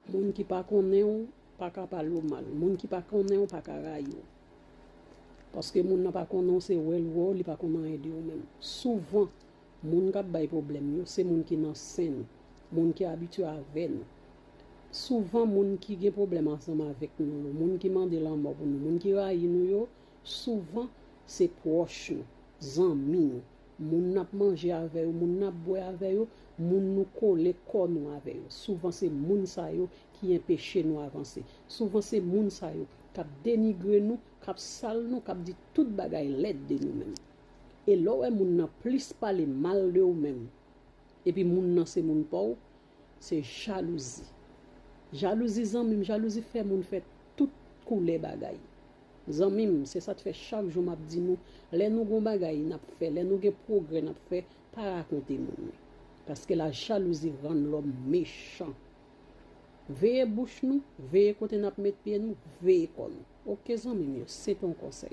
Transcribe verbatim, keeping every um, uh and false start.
Moun ki pa konnen w pa ka pale w mal. Moun ki pa konnen w pa ka rayi w. Paske moun nan pa konnen w, se wè l wè w, li pa konn anyen de ou menm. Souvan, moun k ap bay pwoblèm yo, se moun ki nan sen nou, moun ki abitye avè nou. Souvan, moun ki gen pwoblèm ansanm avèk nou yo, moun ki mande lanmò pou nou, moun ki rayi nou yo, souvan, se pwòch nou, zanmi nou, moun n ap manje avè yo, moun n ap bwè avè yo, moun nou kole kò nou avè yo. Souvan, se moun sa yo ki enpeche nou avanse. Souvan, se moun sa yo k ap denigre nou, k ap sal nou, k ap di tout bagay lèd de nou menm. E lè w wè moun nan plis pale mal de ou menm, epi moun nan se moun pa w, se jalouzi. Jalouzi, zanmi m, jalouzi fè moun fè tout koulè bagay. Zanmi m, se sa k fè chak jou m ap di nou, lè nou gon bagay n ap fè, lè nou gen pwogrè n ap fè, pa rakonte moun. Paske la jalouzi rann lòm mechan. Veye bouch nou, veye kote n ap met pye nou, veye kò nou. Oke, zanmi m yo, se te yon konsèy.